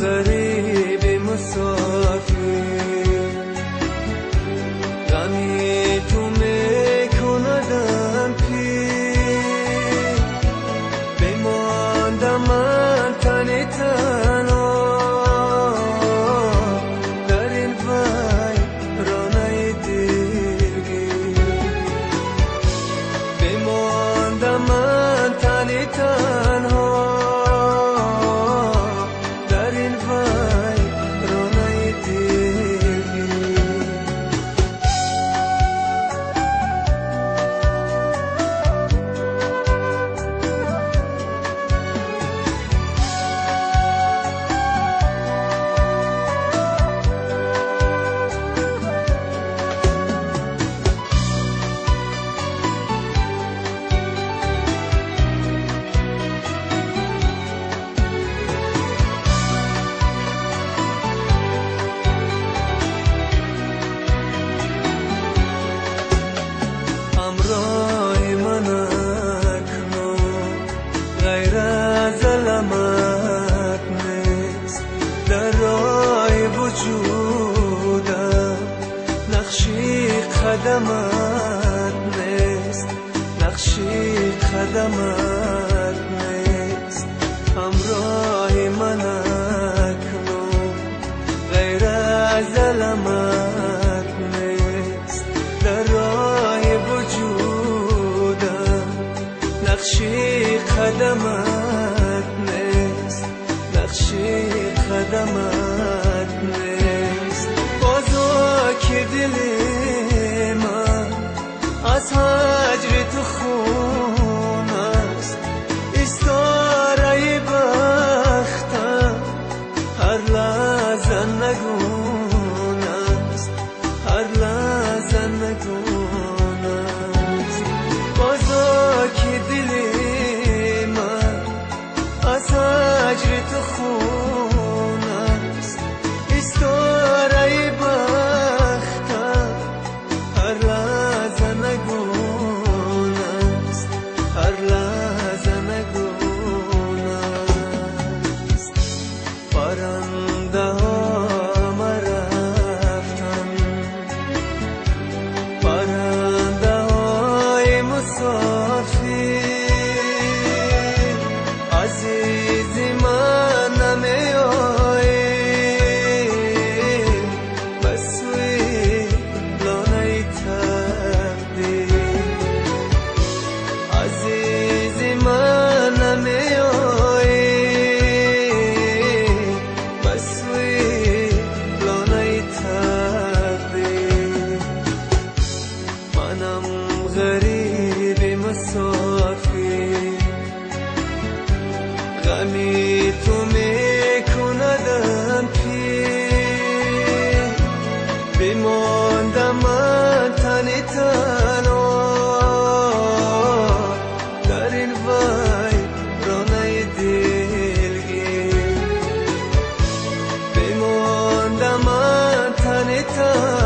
غریب مسافر غمی تو میکندم پیر بماندم من تن تنها در این ویرانه دلگیر بماندم من تن تنها در این ویرانه دلگیر. همراه من اکنون غیر از المت نیست در راه وجودم نقشی قدمت نیست نقشی قدمت نیست. همراه من اکنون غیر از المت نیست در راه وجودم نقشی قدمت نیست نقشی قدمت نیست. بازا که دل من از هجر تو خون است استاره بختم هر لحظه نگون است هر لحظه نگون است. بازا که دل من از هجر تو خون است استاره بختم هر لحظه نگون است هر لحظه نگون است. پرنده ها رفتن پرنده های مسافر عزیز من نمی آیی به سوی لانه تقدیر عزیز من نمی آیی به سوی لانه تقدیر. منم غریب مسافر غمی تو میکندم پیر بماندم من تن تنها در این ویرانه دلگیر بماندم من تن تنها.